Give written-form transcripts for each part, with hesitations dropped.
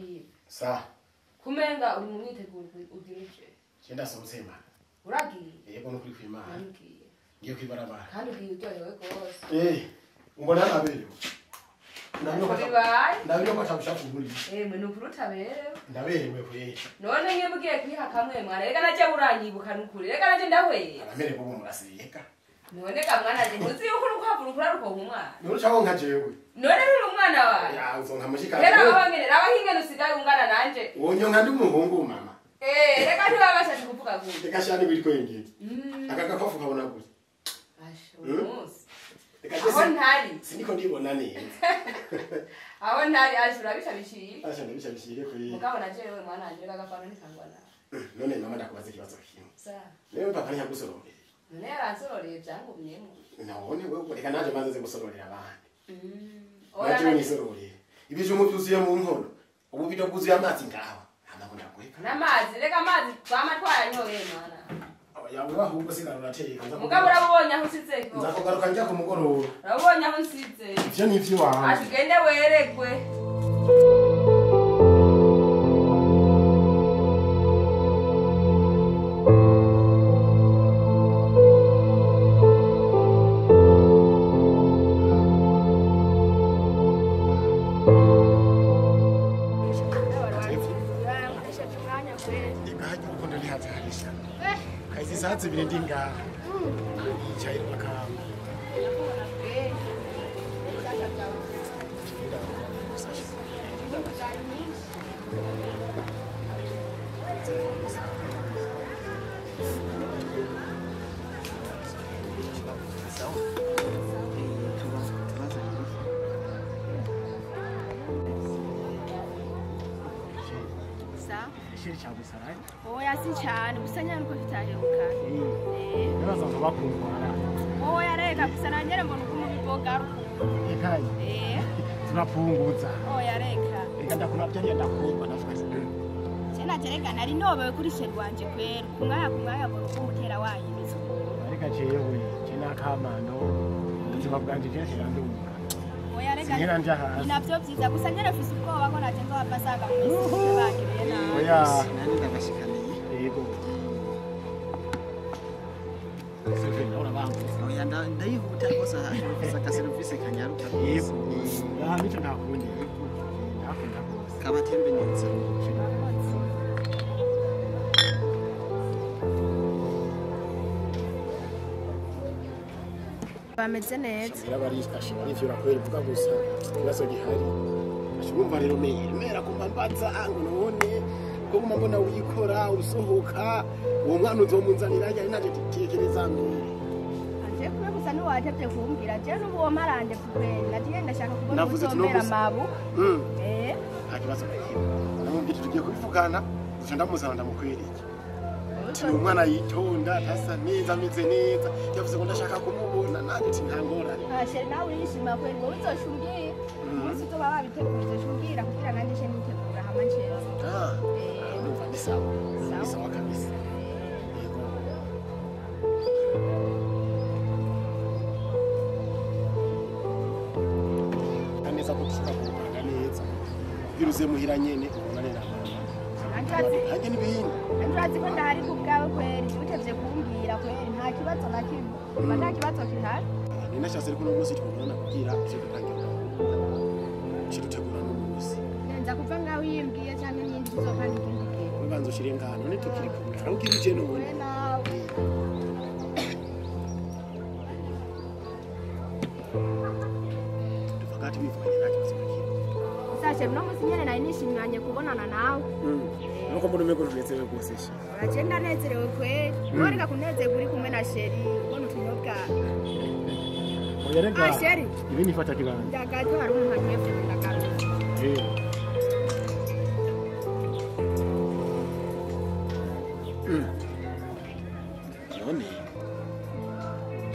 Erive. Sa. Kumenga uri mu myiteguro ugira uje. Je ndasohotse ma. Uragiye? Yego no kuri kwimana. Ngiye. Ngiye kwibarabara. Kandi ugiye uryohewe gose. Eh, umbona naberewe. Ndabiro ko atabushafu muri. Eh, mwe nukuri utaberewe. Ndaberewe kweli. None nge mugiye kwiha kamwe mwana. Reka naje uranyibuka nukuri. Reka naje ndahweye. Aramerewe ubu muraseka. None ka mwana je ntuzi yuko urukwavu rukura rukonka umwana. None ucaho nka jewe. None ruri umwana wawe. Ya uzonka mushika. Rero abangene rabahingene usigaye ungana nanje. Wonyonka ndi umuhungu mama. Eh, reka ntibabasha kuvuga gutya. Reka shani biri kwengeye. Aka gakwafu kabona gutya. Asha umunsi. Reka aho ntari. Siniko ndibona neza. Aho ntari ashura bishabishire. Asha ndabishabishire kuri. Mugabo na jewe mwana anje gakafana ntikangwa na. None mama ndakubaza ikibazo kimwe. Sa. Newe papa ntiyagusororeye. None yaransororeye byangumyemo. Nabone wewe reka naje maze gusororera abandi. Naje unisororere. Ibijumbu byuzuye mu nkono. Ubu bido bwuzuye amazi ngaho. Ntabwo ndaguheka. N'amazi reka amazi twama twayanyoye mwana. Yawe ahubwo sigarurateka. Mugabo urabonye aho usize ko. Nzakugaruka njya ku mugoroba. Urabonye aho nsize. Ivyo ni ivyo wawe. Aje ugende werekwe. Kazi zibiri ndi ngaha. Yicaye makamba. Oya si cyane gusa nyine uko bitaheruka. Nibaza ngo bakundwara. Oya reka gusa nanyere mbona uko mubiboga rukundo. Ekaye. Eh. Tunapunguza. Oya reka. Reka ndakuna byari ndakundwa ndavuga. Je natereka nari nobewe kuri sheri wanje kwera. Kumwaya mbona uko umutera wahindutse. Reka jewe je nakamano ubuzima bwanje je ntirandumva. Oya reka. Sinira nja hasi. Ninavyo vyiza gusa nyere mfise ubwoba ko naje nzohava mu misi bangiriye nabi. Oya. Nani ndabashikaniye. Yego. Oya ndayihuta rwose mfise akaserivisi kanyaruka. Yego. Aha nico ntakundi. Ndakunda rwose. Kabatembe neza. Bameze neza. Barishwa kubera ivuga gusa ikibazo gihari. Ashobora rero mera kumva mbaza ngo none ko guma mbona wikora usohoka uwo mwana uzomunzanira yari naje tekereza mbere. Anje kube gusa niwatevye kumbwira je n'ubu uwo marande kubera nagiye ndashaka kubona uzombera amabu. Eh. Nta kibazo na kimwe. Namubwira tugiye kubivugana duca ndamuzana ndamukwereke. Umwana yitonda atasa neza ameze neza yavuze ngo ndashaka kumubona nanjye ati nta ngorane. Ah sheri nawe urishima kweli ngo uzoshungiye umunsi uzoba babiteguye uzoshungira kugira nanjye nce nitegura hama nsheza. Ah ndumva ni sawa. Ni sawa kabisa. Yego. Neza ko dushobora kubana neza. Kugira uze muhira nyene ubonane na mama. Hanjye n'ibindi. Urazi ko ndahari ku bwawe kweri utevye kumbwira kweri nta kibazo na kimwe. Nta kibazo kihari. Ni nashatse ariko n'umunsi twabonana kugira ivyo dutangira gahunda. Cidutegura n'umunsi. Nza kuva ngaho yimbwiye cyane n'indi tuzopanga ikindi gihe. Ubanza ushire ngaha none tukiri kumwe. Arabwira uje none. Nawe. Tuvuga ati bivuganye nta kibazo na kimwe. Sashe no munsi nyene nari nishimanye kubonana nawe. Nuko mbona umego runezerewe rwose she. Uragenda nezerewe kweri. None kunezerwa uri kumwe na sheri ubona utunyobwa. Oya rega. Ah sheri. Ibi nifata kibanza. Ndagato hari umuntu agiye ndagato. Eh. None.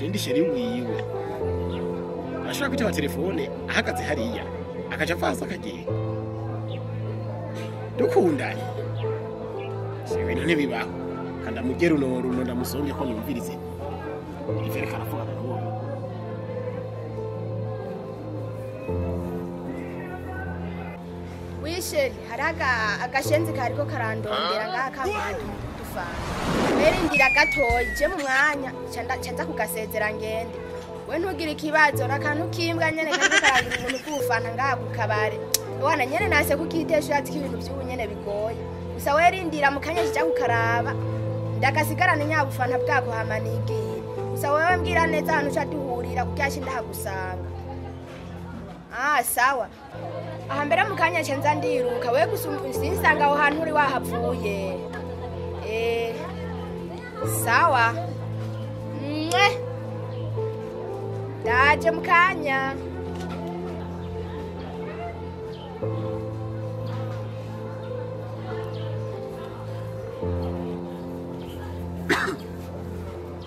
Ndi sheri wiwe. Ashobora kwitaba telefone ahagaze hariya. Akaca afasa akagenda. Dukundanye. Ibintu ntibibaho. Kanda mugere uno ndamusonge ko nyumvirize. Ivere karavuga n'uwo. Oui, Nukuri chéri, hari agashenzi kariko karandondera ngaha kamuha dufana. Werindira gatoyi je mu mwanya ca nza kugasezera ngende. We ntugire ikibazo n'akantu k'imbwa nyene kariko karangira umuntu k'ubufana ngaha ku kabare. Wana nyene nase kukitesha ati ibintu vy'ubu nyene bigoye. Gusa werindira mu kanya kija kukaraba. Ndagasigarana nyabufana bwako hama nigiye. Gusa wewe mbwira neza ahantu uca duhurira kugira nce ndahagusanga. Ah, sawa. Aha mbere mu kanya nce nza ndiruka we gusa sinsanga aho hantu uri wahapfuye. Sawa. Mwe. Ndaje mu kanya.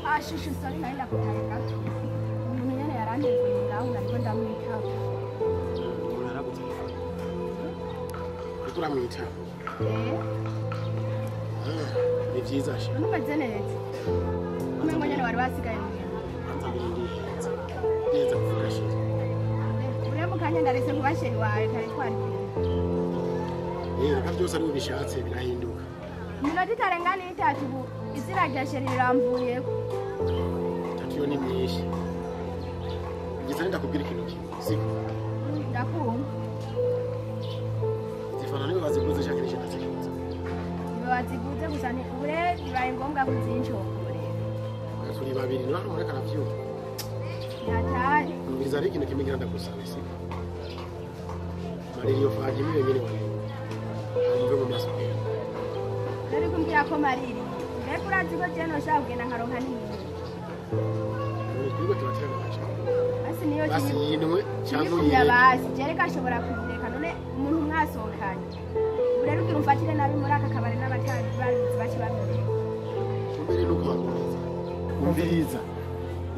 Ah, shushu sorry naenda kutaya gato. Umuntu nyene yaranteguye ngaho nariko ndamwitaba. Umuntu aragutelefona. Uriko uramwitaba? Ni vyiza she. Numeze neza. Umengo nyene wari wasigaye muhira. Banza mbere ndihenze. Ndihenze kuvuga she. Uriya mu kanya ndarese kuba chéri wawe kare twari kumwe. Reka vyose ari ubishatse birahinduka. Iminota itarenga n'itatu ubu izina rya chéri riramvuyeko. Itatu yo ni myinshi. Ngize ndakubwira ikintu kimwe, siko? Ndakumva. Zifana niwe waziguze canke nije ndaziguze? Niwe waziguze gusa ni ure bibaye ngombwa kuzinshongorera. Turi babiri niba hari aravyumva. Yataye. Umviriza rero ikintu kimwe ngira ndagusaba, siko? Marira iyo fanta imwe yonyene wayinwa. Hanyuma uve mu maso yawe. Nari kumbwira ko mariri. Mbega urazi ko jewe noshaka kugenda nkaronka n'iyindi. Twebwe turaterana amajambo. Basi niyo Basi yinwe canke uyireke. Basi jereka ashobora kuyireka none umuntu mwasohokanye. Ubu rero ugira umfatire nabi muri aka kabari n'abatari babizi bace babireka. Umbere nuko wakomeza. Umviriza.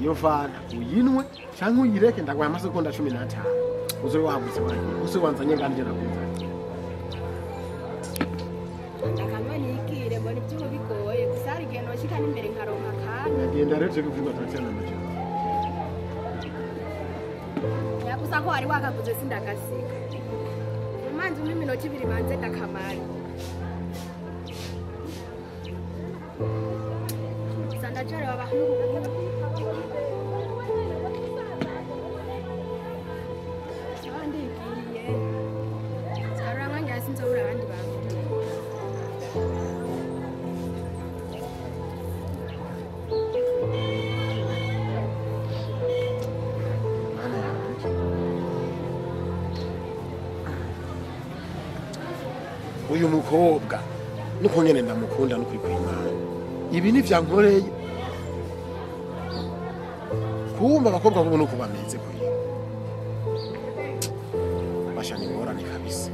Iyo fanta uyinwe canke uyireke ndaguha amasegonda 15. Uzobe wahagutse wagiye. Uzobe wanzanye nganje nakuzanye. Ndakanywa nigire mbona ivyubu bigoye gusa hari igihe noshika n'imbere nkaronka akanya. Genda rero tuje kuvuga turaterana amajambo. Yakusa ko wari wakaguze sindagasiga. Umanzi umwe iminota ibiri banze ndakamara. Gusa ndacarewe abahungu. Ndigiriye. Sarura ngira sinzobura abandi bantu. Uyu mukobwa nuko nyene ndamukunda nukuri kw'Imana. Ibi ni vyankoreye. Kumva abakobwa bo nuko bameze kuri. Basha ni ngorane kabisa.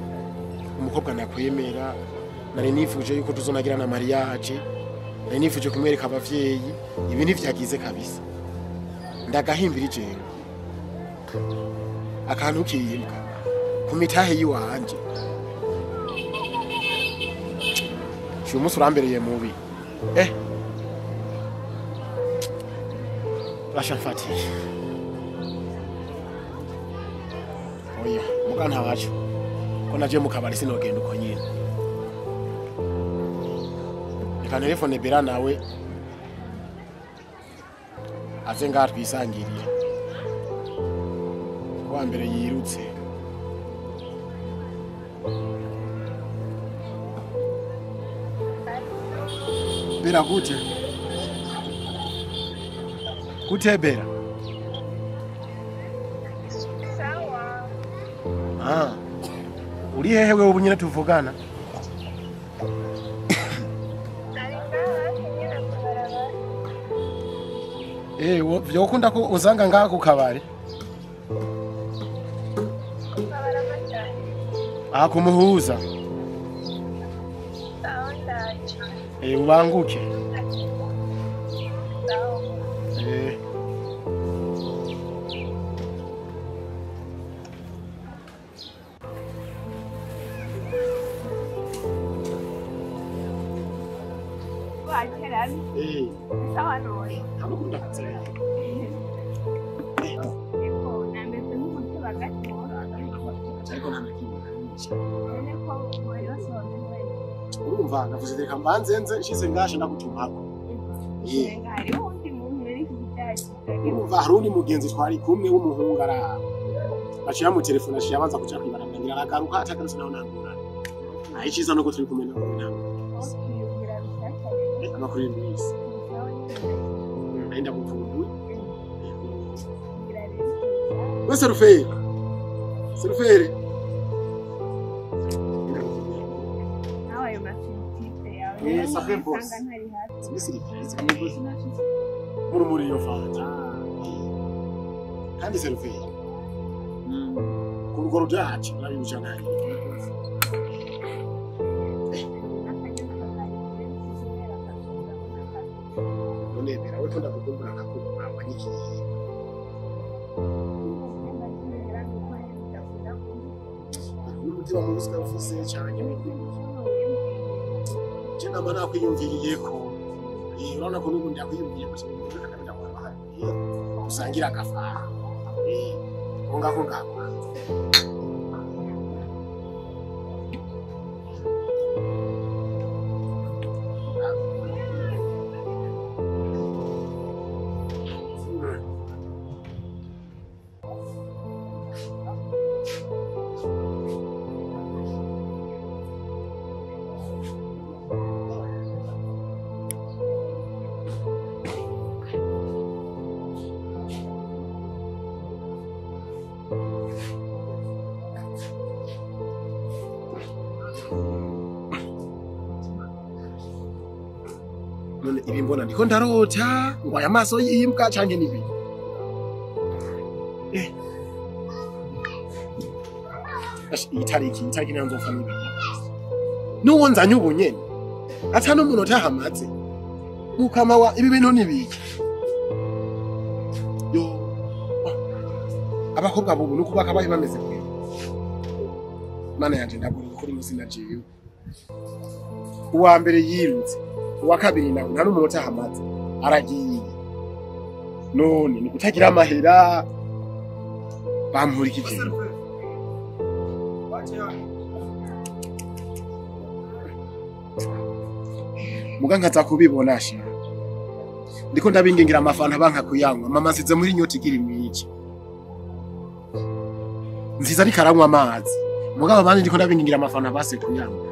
Umukobwa nakwemera, nari nifuje yuko tuzonagira na mariage, nari nifuje kumwereka abavyeyi, ibi ni vyagize kabisa. Ndagahimbira ijewe. Akantu kiyimbwa ku mitahe yiwanje. Uyu munsi urambereye mubi. Basha mfatiye. Oya, muga ntawacu. Ko naje mu kabari sinogenda uko nyine. Reka telefone Bera nawe aze ngaha twisangiriye. Kuwa mbere yirutse. Bera gute? Gute Bera? Sawa. Ah. Uri hehe wewe ubu nyine tuvugana? Vyokunda ko uzanga ngaha ku kabari? Ah, kumuhuza. Ubanguke. Sawa none. Ndakunda kutsera. Eko nameze nk'umutima gato. Ariko nta na kimwe. None ko wari wasohotse wenyine. Urumva navuze reka mbanze nze nshize ngashe ndagutumako. Umenga hariho uwundi muntu rero iki kidaji. Urumva hari undi mugenzi twari kumwe w'umuhungu araha. Aciye amutelefona aciye abanza kuja kwibarabara ngira aragaruka atagarutse naho ntangorane. Aho iciza nuko turi kumwe nawe ntabwo. Okay, ugira bishasha rero. Amakuru y'imisi. Sawa nyine. Nari ndagukumbuye. Ugira rero bishasha. We seruferi. Seruferi. Nawe ayo maserivisi yawe. Eh, ça fait boss. Usanga ntari hafi. Ni serivisi. Murumuri iyo fanta. Kandi seruferi. Ku rugo rwacu urabibuca nabi. None bera we ko ndagukumbura nkakubura wanyikiye. N'umutima mubi ufise cyane je nama nakwiyumviriyeko. Urabona ko n'ubundi yakwiyumviriye ko kintu usangira agafara. Ko ngako ngako. None ibi mbona ndiko ndarota ngo aya maso y'imbwa canke n'ibiki. Iyi tariki nayo nzopfa n'ibiki. N'uwo nzanye ubu nyene ata n'umunota ahamaze. Mukama wa ibi bintu n'ibiki. Yo abakobwa bubu nuko bakabaye bameze kwe. Mana yanje ndagura kuri muzina jewe. Uwa mbere yirutse. Uwa kabiri nawe nta n'umunota ahamaze aragiye. None ni kutagira amahera bampurikije. Muga nkaza kubibona sha. Ndiko ndabingingira amafanta banka kuyanywa mama nsize muri inyota igira imwici. Nziza ariko aranywa amazi. Mugabo abandi ndiko ndabingingira amafanta base kuyanywa.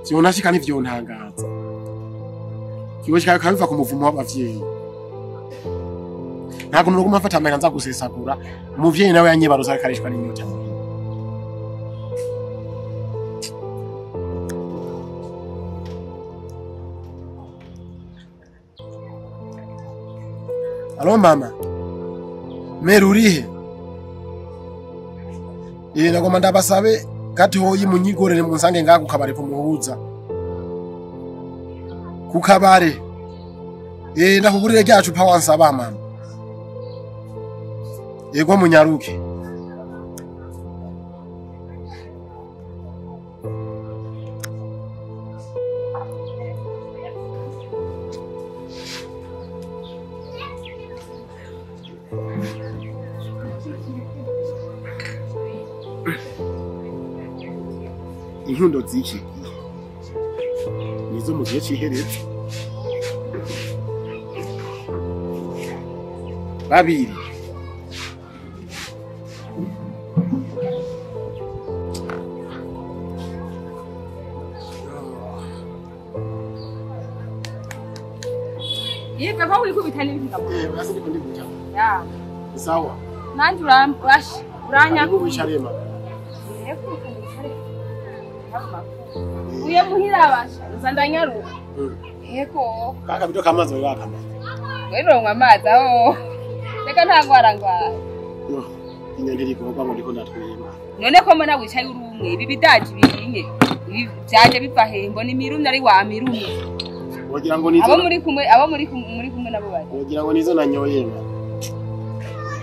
Vyonashika ntivyontangaza. Kiboshika kabiva ku muvumo w'abavyeyi. Ntabwo nuruguma mfata amahera nza gusesagura, umuvyeyi nawe yanyibaruza akarishwa n'inyota. Alo mama. Meri urihe? Nagomba ndabasabe gatoyi munyigorere munsange ngaha ku kabare kumuhuza. Ku kabare. Ndakugurire rya cupa wansaba mama. Yego munyaruke. Inkundo z'iki gihe nizo mu gihe c'iherezo. Babiri Yego ko wikubita n'ibintu. Basi ndiko ndikuta. Ya. Sawa. Nanje urash uranyakuye. Wicare mama. Yego wicare. Uye muhira basha nza ndanyaruka. Yego. Kaka bito kamazi wari wakamaze. Weronka amazi aho. Reka nta ngwara ngwara. Yo, inyoni irigorwa ngo ndiko ndatwema. None ko mbona wicaye uri umwe, ibi bidaji birinye. Ibi byaje biva he mbona imirumye ari wa mirumye. Wogira ngo nizo abo muri kumwe abo muri kumwe nabo bari. Wogira ngo nizo nanyoye.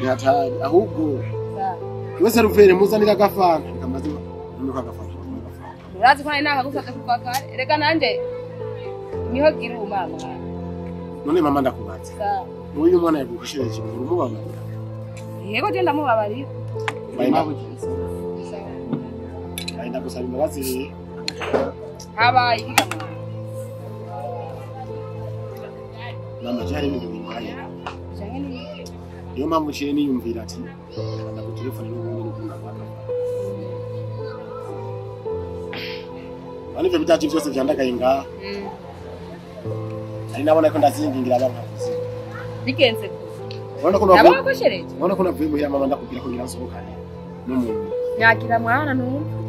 Ni hatari ahubwo. Wese ruvere muzanira agafanta kamaze nuko agafanta. Urazi ko nari nakagusavye kuva kare. Reka nanje niho gira umama. None mama ndakubaza. Uyu mwana yagukoshereje urumubabarira. Yego je ndamubabarira. Ngenda gusaba imbabazi. Habaye iki mwana? Mama cyari ibintu bimbaye. Niyo mpamvu nciye niyumvira ati ndagutelefone n'ubundi n'ukunda kwaka. Bani ivyo bidaji byose vyandagaye ngaha. Ari nabona ko ndazingingira abankavuze. Bigenze Ubona ko nabakoshereje. Ubona ko navuye muhira mama ndakubwira ko ngira nsohokane n'umuntu. Nyakira mwana numva.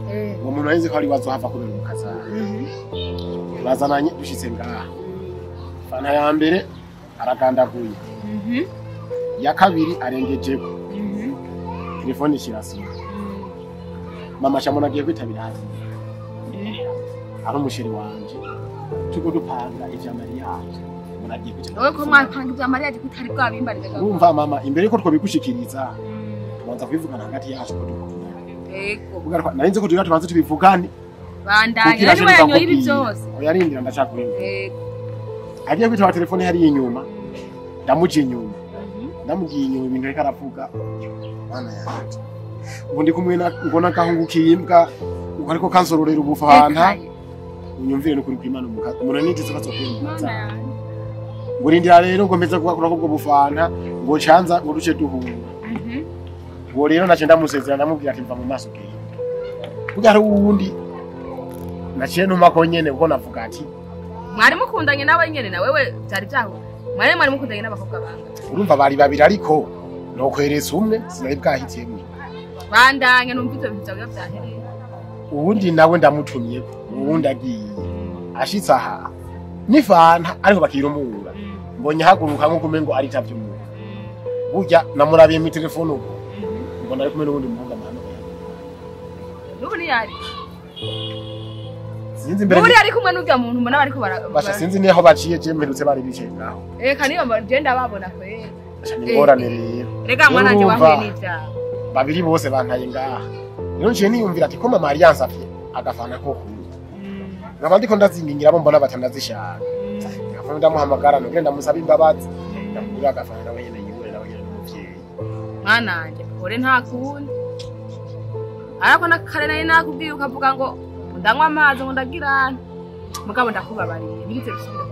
Uwo muntu arinzi ko ari wazohava kubera umukaza. Bazananye dushitse ngaha. Fana ya mbere aragandaguye. Ya kabiri arengejeko. Telefone kirasima. Mama shamona agiye kwitabira hasi. Ari umusheri wanje. Tuko dupanga ivya mariage. Muragiye kwitabira. Wowe ko mwapanga ivya mariage kutari bwabimbariza. Urumva mama imbere ko twobigushikiriza. Tubanza kwivugana hagati yacu ko dukundana. Yego. Narinze ko tugira tubanze tubivugane. Bandanye niwe yanyoye ibi byose. Oya rindira ndacakurimba. Yego. Agiye kwitaba telefone hari inyuma. Ndamuje inyuma. Ndamugiye inyuma ibintu reka aravuga. Mwana yanje. Ubu ndi kumwe na ngona kahungukiye imbwa uko ariko kansororera ubufanta. Unyumvire no kuri kwimana umukazi. Umuntu nitse kazokwimba. Ngo rindira rero ngo mpeze kugakura kubwo bufanta ngo canza ngo duce duhura. Ngo rero nace ndamusezera ndamubwira ati mva mu maso genda. Burya hari uwundi naciye ntuma ko nyene kuko navuga ati mwari mukundanye nawe nyene na wewe byari byaho. Mwari mukundanye n'abakobwa banga. Urumva bari babiri ariko nokwereza umwe sinari bwahitiyemwe. Bandanye numva ivyo bintu byawe byahereye. Uwundi nawe ndamutumye uwundi agiye. Ashitse aha nifanta ariko bakirumura. Mbonye haguruka nko kumengo aritavye umuntu. Burya namurabiye mu telefone uko. Mbona ari kumwe n'uwundi muhungu amahano. N'ubu ni yari. Sinzi imbere. N'ubu ari kumwe n'urya muntu mbona bariko bara. Basha sinzi niho baciye je mperutse bari bicaye ngaho. Eka niyo je ndababona kwe. Basha ni ngorane rero. Rega mwana nje wahuye n'ivyaha. Babiri bose bantaye ngaha. Rero nciye niyumvira ati ko mama yari yansavye agafana ko kunywa. Nkaba ndiko ndazingingira abo mbona batandazishaka. Nkava ndamuhamagara nongere ndamusaba imbabazi. Ndamugurira agafana nawe nyene yiwe nawe nyene n'umuvyeyi. Mwana wanje pore nta kundi. Ariko na kare nari nakubwiye ukavuga ngo ndanywa amazi ngo ndagirana. Mugabo ndakubabariye nigeze bisubira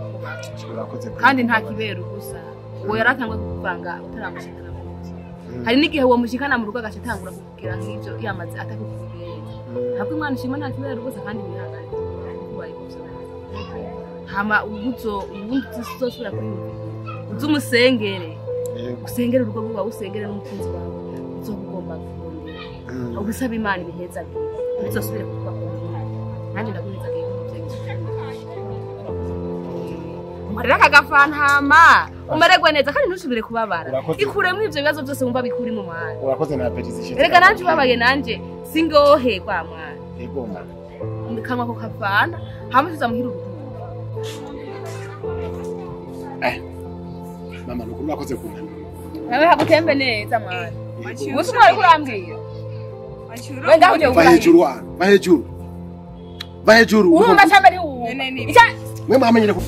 kukubaza. Kandi nta kibera ubusa. Uwo yaratangwe kukuvanga utaramushikana mu rugo. Hari n'igihe uwo mushikana mu rugo agashatangura kukubwira nk'ivyo yamaze atakukubwiye. Ntabwo umwana ushima nta kibera ubusa kandi bihangane. Kubaye gusa. Hama ubuzo ubundi tuzosubira kwiyumvira. Uzumusengere. Usengere urugo rwawe usengere n'umukunzi wawe. Uzogomba kurondera. Ubusaba Imana ibiheza byiza. Uzosubire kukuba nanjye ndaguheza gihe Umarira akagafantama umererwe neza kandi ntusubire kubabara. Ikuremwo ivyo bibazo byose wumva bikuri mu mwana. Urakoze na appetite ishize. Erega nanje ubabaye nanje singohe kwa mwana. Yego mwana. Ndikanwa ko kavana hamwe tuzamuhira urukundo. Mama nuko urakoze kumpanura. Nawe hagutembe neza mwana. Umunsi umwe ariko urambwira. Wenda uje Va hejuru wana, va hejuru. Va hejuru. Urumva cyambere wumva. Mwe mwamenyere ku.